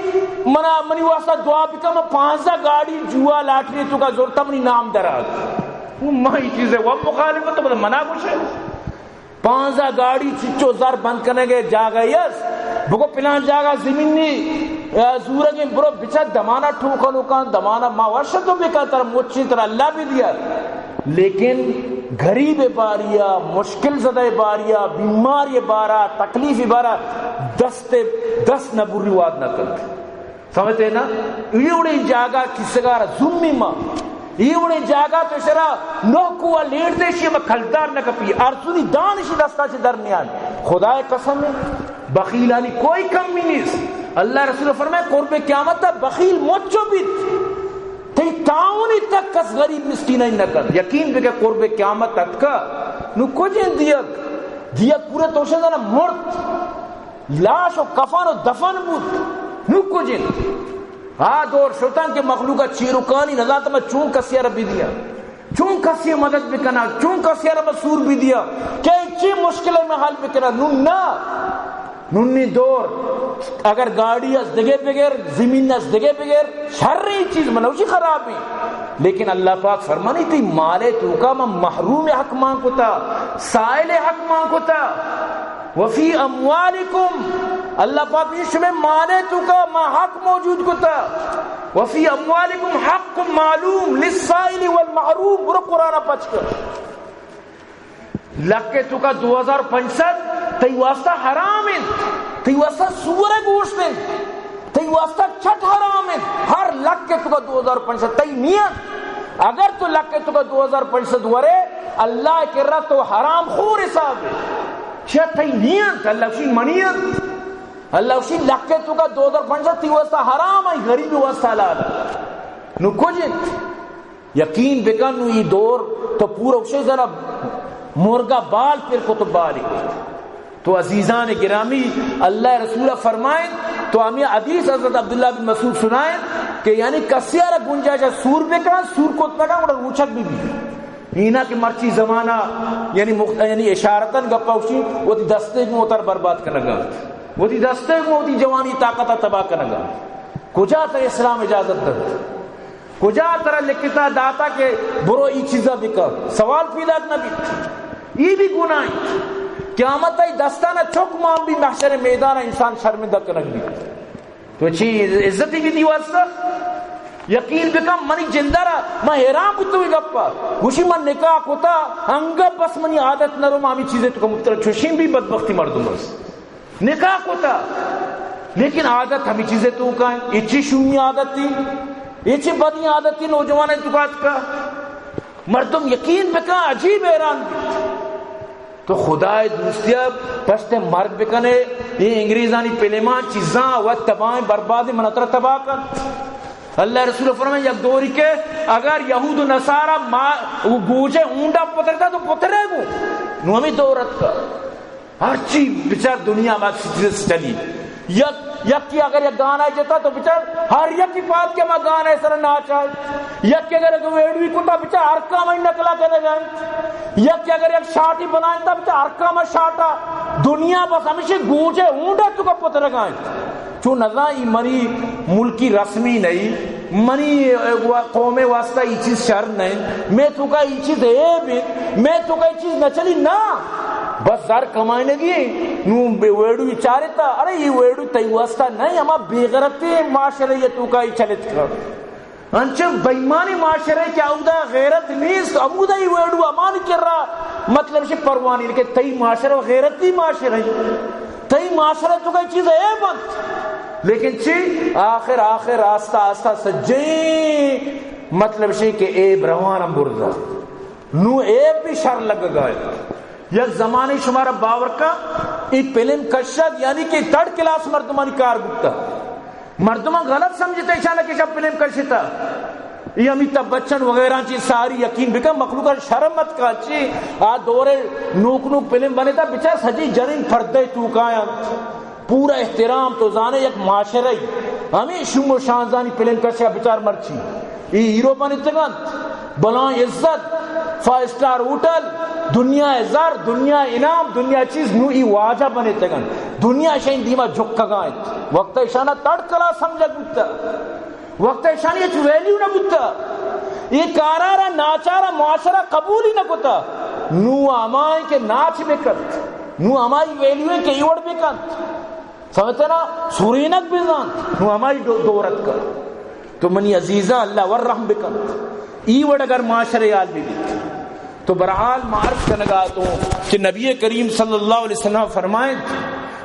منا، منی واسطہ دعا بکن، من پانزدہ گاڑی جوا لاٹری توکا زرتا، منی نام درات۔ ما ای چیزے و مخالفت تو منا گوشے۔ پانزدہ گاڑی چچو زر بند کنگے جاگہ یس۔ بگو پلان جاگہ زمینی، اے، زورگیں، برو بچا دمانا ٹوکا لوکان، دمانا ما وش تو بکن، ترا مچی ترا اللہ بھی دیا۔ لیکن غریب باریا، مشکل زدہ باریا، بیماری بارا، تکلیف بارا دست، دست نہ بری واد نہ کنت۔ سمجھتے نا؟ اے وڑیں جاگہ کسگارا زومی ما، اے وڑیں جاگہ تو شرا نوکو لیٹ دے شی، ما کلدار نہ کپی، ارزونی دان شی دستا چہ در نیان۔ خدائے قسم ہے، بخیلانی کوئی کمی نیست۔ اللہ رسول فرمائے، قرب قیامت بخیل مچو بیت، تئی تعاونی تک کس غریب مسکینائی نہ کن۔ یقین بکن، قرب قیامت اتکا، نو کجیں دیگ، دیگ پورے توشن دانا مرد، لاش و کفن و دفن بوت، نو کجیں؟ آ دور شتاں کہ مخلوق چیرکانی نزانت ما چون کسی را بدیاں، چون کسی مدد بکناں، چون کسی را ما سور بدیاں، کہ چی مشکل ما حل بکناں۔ نون نا، نونی دور اگر گاڑی از دگے بگر، زمین از دگے بگر، شریں چیز منوشی خرابیں، لیکن اللہ پاک فرمانی، تئی مالے توکا من محروم حق مان کتا، سائل حق مان کتا۔ وفی اموالکم، اللہ پاک، شمے مالے توکا ما حق موجود کتا۔ وفی اموالکم حق معلوم للسائل والمحروم۔ برو قرآن پچ کر۔ لکے توکا دو ہزار پنچ سد تئی واسطہ حرام انت، تئی واسطہ سور گوشت انت، تئی واسطہ چٹ حرام انت۔ ہر لکے توکا دو ہزار پنچ سد تئی نیت۔ اگر تو لکے توکا دو ہزار پنچ سد ورے، اللہ کرا تو حرام خور حساب ہے۔ چیا؟ تئی نیت، اللہ شی منی انت۔ اللہ شی لکے توکا دو ہزار پنچ سد تئی واسطہ حرام ہے، غریب واسطہ حلال ہے۔ نو کجت؟ یقین بکن، نو ای دور تو پورا اکشے زنا مرگا بال پر کت و بالی کت۔ تو عزیزان گرامی، اللہ رسول فرمائیں، تو ہمیں حدیث حضرت عبداللہ بن مسعود سنائیں کہ یعنی کسی را گنجائش سور بکن، سور کت نکن، گڑا روچک بھی بھی۔ اینا کہ مرچی زمانہ یعنی مخ-، یعنی اشارتاً گپا اکشی، وتی دستے گوں وتر برباد کنگا، وتی دستے گوں وتی جوانی طاقت تباہ کنگا۔ کجا تر اسلام اجازت دنت؟ کجا ترا لکھتا داتا کہ برو ای چیزا بکا؟ سوال پیدا نہ بیت۔ ای بھی گناہ انت۔ قیامت ای دستانا چک مان بھی محشر میدان انسان شرمندہ کنگ بیت۔ تو چی عزتی بھی دی واسطہ؟ یقین بکن منی جندارا، من حیران بوتو ای گپا۔ گوشی من نکاح کتا، انگا بس منی عادت نہ رو، ما ہمی چیزے تو کم اتر چوشین بھی بدبختی مردم است۔ نکاح کتا، لیکن عادت ہمیں چیزیں تو کا ہے، اچی شومی عادت تھی، اچی بدی عادت تھی، نوجوان تو کا۔ مردم یقین بکا، عجیب حیران بیت۔ تو خدائے دوستیا، پشت مرگ بکنے، یہ انگریزانی پلمان چیزاں و تباہیں بربادیں، من ترا تباہ کن۔ اللہ رسول فرمائے، یک دوری کہ اگر یہود و نصارہ ما، وہ گوجے اونڈا پترتا تو پترے گو، نو ہمیں دورت کا۔ ہرچی بچار دنیا ما چیز چلی۔ یک، یکی اگر یک گانا جتا تو بچار ہر یکی پاد کہ ما گانا سر ناچائے۔ یکی اگر یک ویڈیو کتا بچار ہر کام نقلا کرے گا۔ یکی اگر یک شاٹی بنائیں تا بچار ہر کام شاٹا۔ دنیا بس ہمیشہ گوجے اونڈا تو کا پترگائیں۔ چو نزاں ای منی ملکی رسمی نہیں، منی، اے، وا-، قوم واسطہ ای چیز شر نہیں، میں تو کا ای چیز عیب ہے، میں تو کا ای چیز نہ چلی نا۔ بس زر کمائنگی، نو بے ویڈو چارتا، ارے ای ویڈو تئی واسطہ نہیں، ہما بے غیرتی معاشرے یہ تو کا ای چلت کر۔ انچو بےایمانی معاشرے کہ اودا غیرت نیست، ہمودا ای ویڈو امان کرا، مطلب شی پروانی کہ تئی معاشرہ غیرتی معاشرے۔ تئی معاشرہ تو کا چیز عیب انت۔ لیکن چی؟ آخر، آخر آستہ، آستہ سجیں مطلب شی کہ عیب روان ہم برزا۔ نو عیب بھی شر لگ گئے۔ یک زمانے شمارا باور کا، ای فلم کشگ یعنی کہ تھرڈ کلاس مردمانی کار بوتا۔ مردمان غلط سمجھتے، ایشانا کہ شب فلم کشتا۔ یہ امیتابھ بچن وغیرہ چی ساری یقین بکن، مخلوق شرم مت کا چی۔ آ دورے نوک نوک فلم بنے تا، بچار سجی جنین پردے تو کایا۔ پورا احترام تو زانے یک معاشرہ ہی۔ ہمیں شوم و شانزانی فلم کشا بچار مرچی۔ ای ہیرو بنتگنت، بلاں عزت، فائیو اسٹار ہوٹل، دنیا زر، دنیا انعام، دنیا چیز، نو ای واجہ بنتگنت۔ دنیا شین دیما جھکگا انت۔ وقت ایشانا تھرڈ کلاس سمجھا بوتا۔ وقت ایشانی ہچ ویلیو نہ بوتا۔ ای کارا را ناچارا معاشرہ قبول ہی نہ کتا۔ نو ہمائیں کہ ناچ بکنت۔ نو ہمائی ویلیو ہے کہ ایوڑ بکنت۔ سمجھتے نا؟ سورینک بزانت، نو ہمائی دو-، دورت کن۔ تو منی عزیزاں، اللہ ور رحم بکنت۔ ای وڑ اگر معاشرے حال بھی بیت۔ تو برحال ما عرض کنگا تو کہ نبی کریم صلی اللہ علیہ وسلم فرمائیں،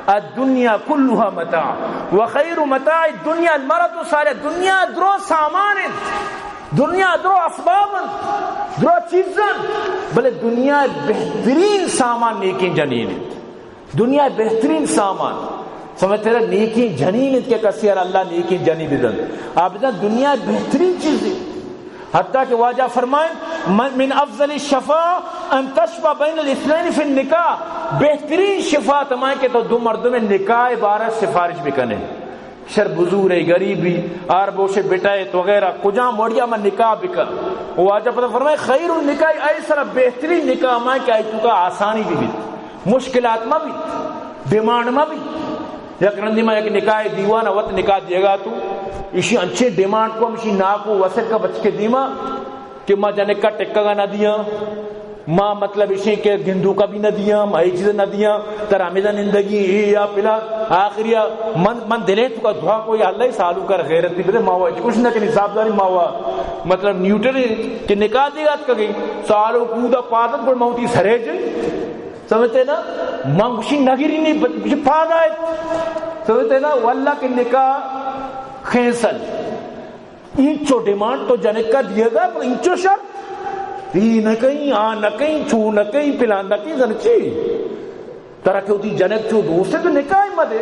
الدنيا كلها متاع وخير متاع الدنيا المرأة الصالحة. دنیا درو سامان انت، دنیا درو اسباب انت، درو چیز انت، بلے دنیا بہترین سامان نیکیں جنین انت. دنیا بہترین سامان، سمجھتے نا، نیکیں جنین انت کہ کسی ار اللہ نیکیں جنی بدن. آ بدن دنیا بہترین چیز انت. حتیٰ کہ واجہ فرمائیں، من، من افضل الشفاء ان تشفع بین الاثنین فی النکاح، بہترین شفا ہمائیں کہ تو دو مردم نکاح بارہ سفارش بکنے. شر بزور ء، غریبی، آر بوشے بٹایت وغیرہ، کجام وڑیا من نکاح بکن. واجہ پدا فرمائے، خیر النکاح ایسر، بہترین نکاح ہمائیں کہ آئی توکا آسانی بہ بیت، مشکلات مہ بیت، ڈیمانڈ مہ بیت. یک رندی ما یک نکاح دیوان وت نکاح دیگا تو ایشی انچیں ڈیمانڈ کو، ہمشی ناکو وسر کا بچ کے دیما کہ ما جنک کا ٹکگا نہ دیاں، ما مطلب اشیں کہ گندوکا بھی نہ دیاں، ما اے چیز نہ دیاں، ترا ہمیدا نندگی اے یا پلا. آخریا من، من دلے تو کا دعا کو، یا اللہ سالو کر غیرت دی بدے، ما وا کچھ نہ کنی، صاحب داری ما وا مطلب نیوٹن کہ نکاح دی گات کگی، سالو کودا پادت گڑ موتی سرے جن. سمجھتے نا؟ من گوشی نگری نہیں، بچ پادا ہے. سمجھتے نا؟ واللہ کہ نکاح خینسل. اینچو ڈیمانڈ تو جنک کا دیے گا، پر اینچو شرط، ای نہ کہیں، آ نہ کہیں، چو نہ کہیں، پلان نہ کہیں، زن چی؟ ترا کہ ہوتی جنک چو دوست ہے تو نکاح مدے.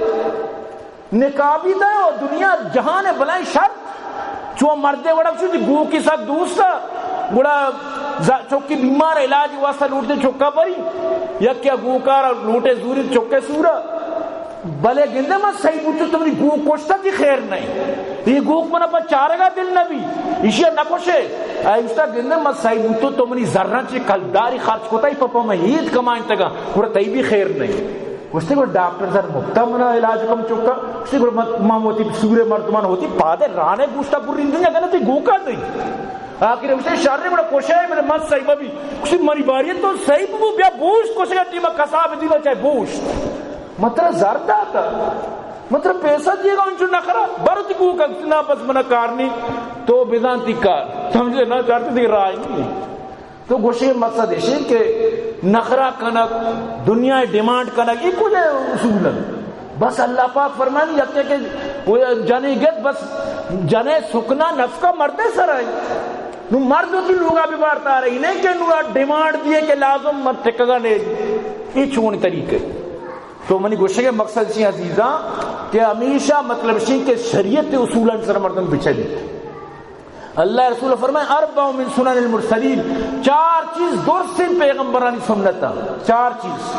نکاح بھی دے اور دنیا جہان ہے بلائیں شرط. چو مردے وڑا چو دی گو کی ساتھ دوست ہے. گڑا ز-، چوکی بیمار علاج واسطہ لوٹ دے چوکا بری. یا کیا گو کار لوٹے زوری چوکے سورا. بلے گندے من سہی بوتو تو منی گوک کشتا تی خیر نہیں. یہ گوک منا پا چارگا دل نبی. ایشی نہ کشے. ایستا گندے من سہی بوتو تو منی زرن چی کلداری خرچ کتا، ای پپا من ہیت کمائن تگا. گڑا تئی بھی خیر نہیں. گوشتے گڑا ڈاکٹر سر مفتا منا علاج کم چکا. گوشتے گڑا من، من ہوتی سورے مردمان ہوتی پادے رانے گوشتا پر رندن یا گنا تی گوکا نہیں. آخر گوشتے شر گڑا کشے من، من سہی بی. گوشتے منی باری تو سہی بو، بیا بوشت کشے ٹیما کساب دیما چاہے بوشت. من ترا زر داتا، من ترا پیسہ دیگا، انچو نخرا، برو تی گوکا. نہ، بس منا کار نہیں، تو بزان تی کار. سمجھے نا؟ چارتے دیگه راہ نہیں. تو گوشے مقصد ایشی کہ نخرا کنگ، دنیا ڈیمانڈ کنگ، یہ کجا اصول ہے؟ بس اللہ پاک فرمانی یک کہ وہ جنے گت، بس جنے سکنا نفقہ مردے سر ہے. نو مرد ہوتی لوگا بھی بارتا رہی نہیں کہ نو ڈیمانڈ دیے کہ لازم مت ٹکگا نے. یہ چون طریقے؟ تو منی گوشگ ء مقصد چی عزیزاں کہ ہمیشہ مطلب چی کہ شریعت اصولان سر مردم بچلی. اللہ رسول فرمائے، اربع من سنن المرسلین، چار چیز درست پیغمبرانی سنت، چار چیز،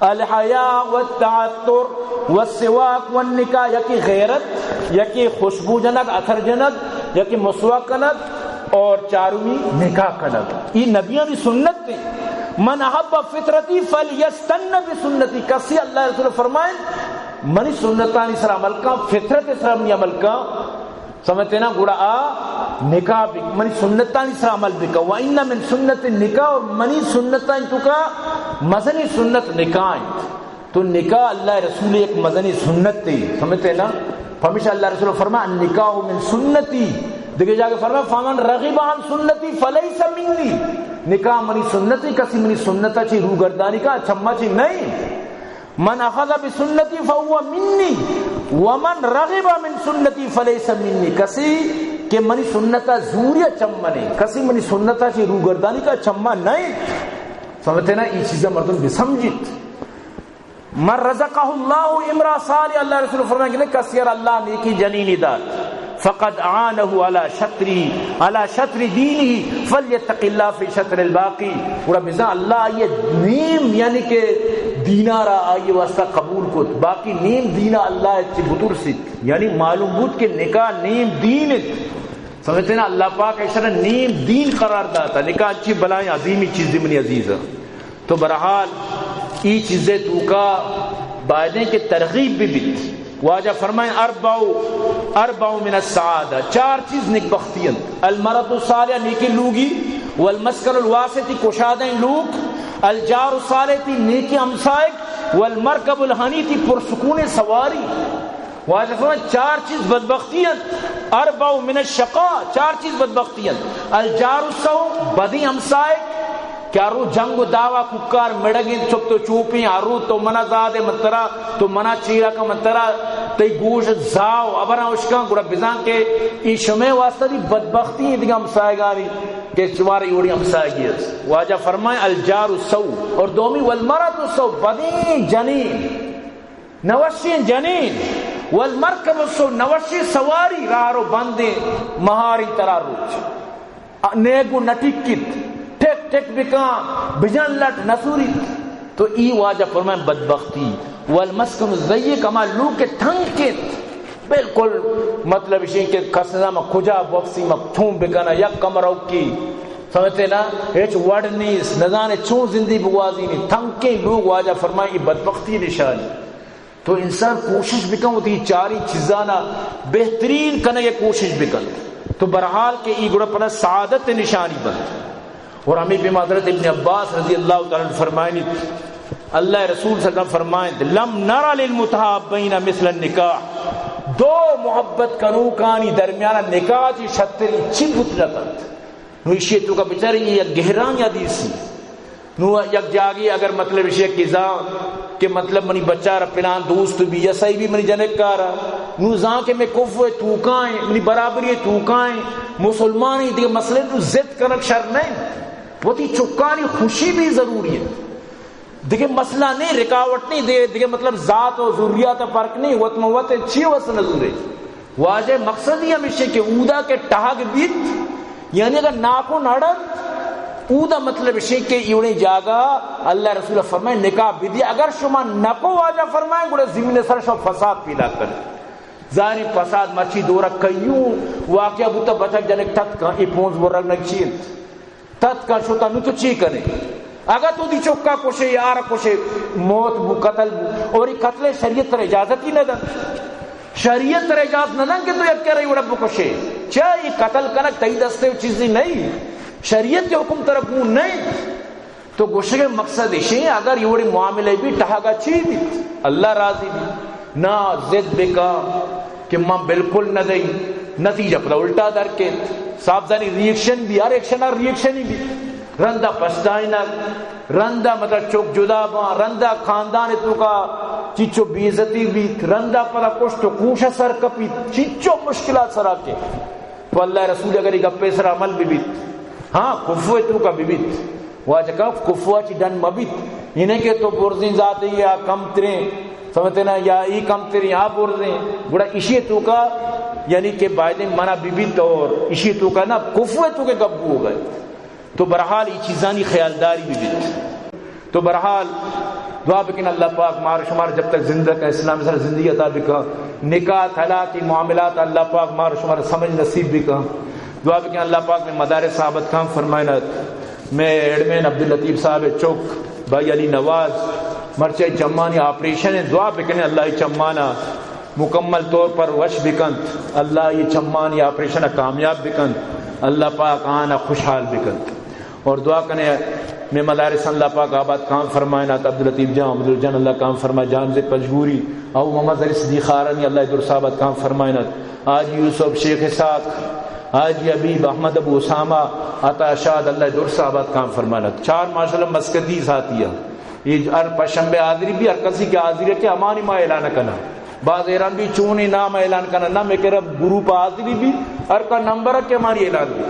الحیا والتعطر والسواک والنکاح، یکی غیرت، یکی خوشبو جنگ، عطر جنگ، یکی مسواک کنگ، اور چارمی نکاح کنگ. یہ نبیانی سنت ہے. من احب فطرتی فلیستن بسنتی. کسی اللہ رسول فرمائیں، منی سنتانی سر عمل کا، فطرت سر منی عمل کا. سمجھتے نا؟ گڑا آ نکاح بک، منی سنتانی سر عمل بکا. و ان من سنت نکاح، اور منی سنتانی تو کا مزنی سنت نکاح انت. تو نکاح اللہ رسول یک مزنی سنت تے، سمجھتے نا؟ پمیشا اللہ رسول فرما، النکاح من سنتی. دیگه جاگه فرما، فمن رغب عن سنتی فلیس منی. نکاح منی سنت، کسی منی سنتا چی روگردانی کا، چما چی نہیں. من اخذ بسنتی فهو منی ومن رغب من سنتی فلیس منی. کسی کہ منی سنتا زوری چمنے، کسی منی سنتا چی روگردانی کا، چما نہیں. سمجھتے نا؟ یہ چیزیں مردم بسمجھیت. من رزقه اللہ امرأة صالحة، اللہ رسول فرمائے کہ کسی ار اللہ نیکی جنینی دات، فقد اعانه على شطر، على شطر دینه، فلیتق اللہ فی شطر الباقی. گڑا بزاں اللہ آئی نیم، یعنی کہ دینا را آئی واسطہ قبول کت، باقی نیم دینا اللہ چی بترسیت. یعنی معلوم بود کہ نکاح نیم دین انت. سمجھتے نا؟ اللہ پاک ایشرا نیم دین قرار داتا. نکاح چی بلائیں عظیمی چیزی منی عزیز. تو بہرحال ای چیزے توکا بایدیں کہ ترغیب بھی بیت. واجہ فرمائیں، اربع، اربع من السعادہ، چار چیز نیک بختی انت. المرأة الصالحة، نیکیں لوگی، والمسکن الواسع، کشادیں لوگ، الجار الصالح، نیکیں ہمسائگ، والمرکب الہنی، پرسکونیں سواری. واجہ فرمائے، چار چیز بدبختی انت. اربع من الشقاء، چار چیز بدبختی انت. الجار السوء، بدیں ہمسائگ، کہ ہر رو جنگ و دعوا کوکار مڑگیں چپ تو چوپیں، ہر رو تو منا زادے من ترا، تو منا چیرا کا من ترا، تئی گوش زاو ابراں اشکاں، گڑا بزان کہ ای شمے واسطہ دی بدبختی ہیں دگہ ہمسائگانی کہ شمارا ایوڑی ہمسائگی است۔ واجہ فرمائیں الجار السوء، اور دومی والمرأة السوء، بدیں جنین، نوشیں جنین، والمرکب السوء، نوشیں سواری، راہ رو بندیں مہاری ترا روچ۔ نیگو نہ ٹکیت، ٹک ٹک بکاں، بجن لٹ نہ سوریت۔ تو ای واجہ فرمائیں بدبختی۔ والمسکن الضیق، ہما لوگ کہ تنگ کیت، بالکل مطلب اشیں کہ کس نہ ما کجا بوپسی ما چون بکناں، یک کمرہ اوکی، سمجھتے نا، ہچ وڑ نیست، نزانے چون زندگی بگوازینی، تنکیں لوگ واجہ فرمائیں ای بدبختی نشانی۔ تو انسان کوشش بکن وتی چاری چیزانا بہترین کنگ ء کوشش بکن، تو برحال کہ ای گڑا پدا سعادت نشانی بنت۔ اور ہمیں پہ حضرت ابن عباس رضی اللہ تعالی عنہ فرمائنیت، اللہ رسول صلی اللہ علیہ وسلم فرمائنت، لم نر للمتحابین مثل النکاح، دو محبت کنوکانی درمیان نکاح چی شتری چی بوت نہ کنت۔ نو ایشی توکا بچارے، یہ یک گہرانی حدیثی۔ نو یک جاگی اگر مطلب ایشی کہ زان کہ مطلب منی بچار پلان دوست بھی یا صحیح بھی منی جنک کارا، نو زان کہ میں کفو توکائیں، منی برابری توکائیں، مسلمانی دیگہ مسئلے نو ضد کنک شر نہیں۔ وتی چکانی خوشی بھی ضروری ہے۔ دیگہ مسئلہ نہیں، رکاوٹ نہیں، دیگہ، دیگہ مطلب ذات و ذریات فرق نہیں، وت مہ وت چی وس نہ زورے۔ واجہ مقصد ہی ہمیشہ کہ اودا کہ ٹہگ بیت، یعنی اگر ناکو نڑت، اودا مطلب اشیں کہ ایوڑیں جاگہ اللہ رسول فرمائے نکاح بدی، اگر شما نکو واجہ فرمائیں گڑا زمین سر شما فساد پیدا کن۔ ظاہری فساد مرچی دورہ کئیوں واقعہ بوتا، بچک جنک ٹت کن، ای پونز برگ نہ چیت۔ تتکا شتا، نو تو چی کنے؟ اگا تو دی چکا کشے، یار کشے، موت بو، قتل بو، اور یہ قتل شریعت تر اجازت ہی نہ دن۔ شریعت تر اجازت نہ دن کہ تو یک کرے وڑا بکشے۔ چا یہ قتل کنک تئی دستے چیزی نہیں۔ شریعت کے حکم تر گون نہیں۔ تو گوشگے مقصد اشیں، اگر یہ وڑی معاملے بھی ٹہگا چی بیت، اللہ راضی بیت۔ نا ضد بکا کہ من بالکل نہ دئی، نتیجہ پدا الٹا در کیت۔ صاحب زانی ری ایکشن بھی، ہر ایکشن ہر ری ایکشن ہی بھی۔ رندا پشتائینگ، رندا مطلب چوک جدا باں، رندا خاندان توکا چیچو بے عزتی بیت، رندا پدا کشت و کوش سر کپیت، چیچو مشکلات سرا کے۔ تو اللہ رسول اگر یہ گپے سر عمل بھی بیت، ہاں، کفو توکا بھی بیت۔ واجہ کف کفوا چی ڈن مبیت۔ انہیں کہ تو برزیں ذاتے یا کم تریں، سمجھتے نا، یا ای کم تریں، آ برزیں، گڑا اشی توکا، یعنی کہ بایدیں منع ببیت اور اشی توکا نا کفو توکا گپ بو گئے۔ تو برحال ای چیزانی خیالداری ببیت۔ تو برحال دعا بکن اللہ پاک مار شمار جب تک زندہ کا اسلام سر زندگی عطا بکا، نکاح طلاق ای معاملات اللہ پاک مار شمار سمجھ نصیب بکا۔ دعا بکن اللہ پاک میں مدارس آباد کام فرمائنات۔ میں ایڈمین عبداللطیف صاحب چوک بھائی علی نواز مرچی چمانی آپریشن ہیں، دعا بکنے اللہ چمانا مکمل طور پر وش بکنت، اللہ یہ چمانی آپریشن کامیاب بکنت، اللہ پاک آنا خوشحال بکنت۔ اور دعا کنے میں مدارس اللہ پاک آباد کام فرمائنات، عبداللطیف جان، عبدالجان اللہ کام فرمائے، جان سے پجگوری، او محمد علی صدیق خارانی اللہ درس آباد کام فرمائنات، حاجی یوسف، شیخ اسحاق، حاجی حبیب، احمد ابو اسامہ، عطا شاد، اللہ درس آباد کام فرمانت۔ چار ماشاءاللہ مسکتی ساتھی ہیں۔ یہ ہر پشنبے حاضری بھی، ہر کسی کے حاضری ہے کہ ہمانی ما اعلان کرنا۔ بعض ایران بھی چونی نام اعلان کرنا، نہ میں کہ رب گروپ حاضری بھی، ہر کا نمبر ہے کہ ہماری اعلان بھی۔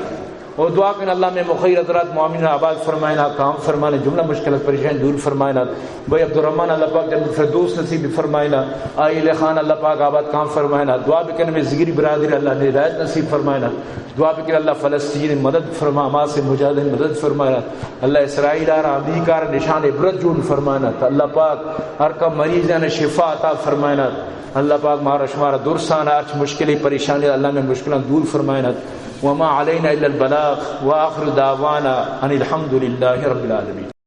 اور دعا کن اللہ میں مخیر حضرات معاملہ آباد فرمائنا، کام فرمانے، جملہ مشکلات پریشان دور فرمائنا۔ بھائی عبدالرحمن اللہ پاک جنت فردوس نصیب فرمائنا، آئی علی خان اللہ پاک آباد کام فرمائنا۔ دعا بکن میں ذگری برادری اللہ نے ہدایت نصیب فرمائنا۔ دعا بکن اللہ فلسطین مدد فرما، حماس مجاہدین مدد فرمائنا۔ اللہ اسرائیل آرا امریکہ آرا نشان عبرت جوڑ فرمائنا۔ اللہ پاک ہر کا مریض نے شفا عطا فرمائنا۔ اللہ پاک مارا شمارا درسان ہرچ مشکلی پریشانی اللہ میں مشکلان دور فرمائنا۔ وما علینا الا البلاغ وآخر دعوانا ان الحمد للہ رب العالمین۔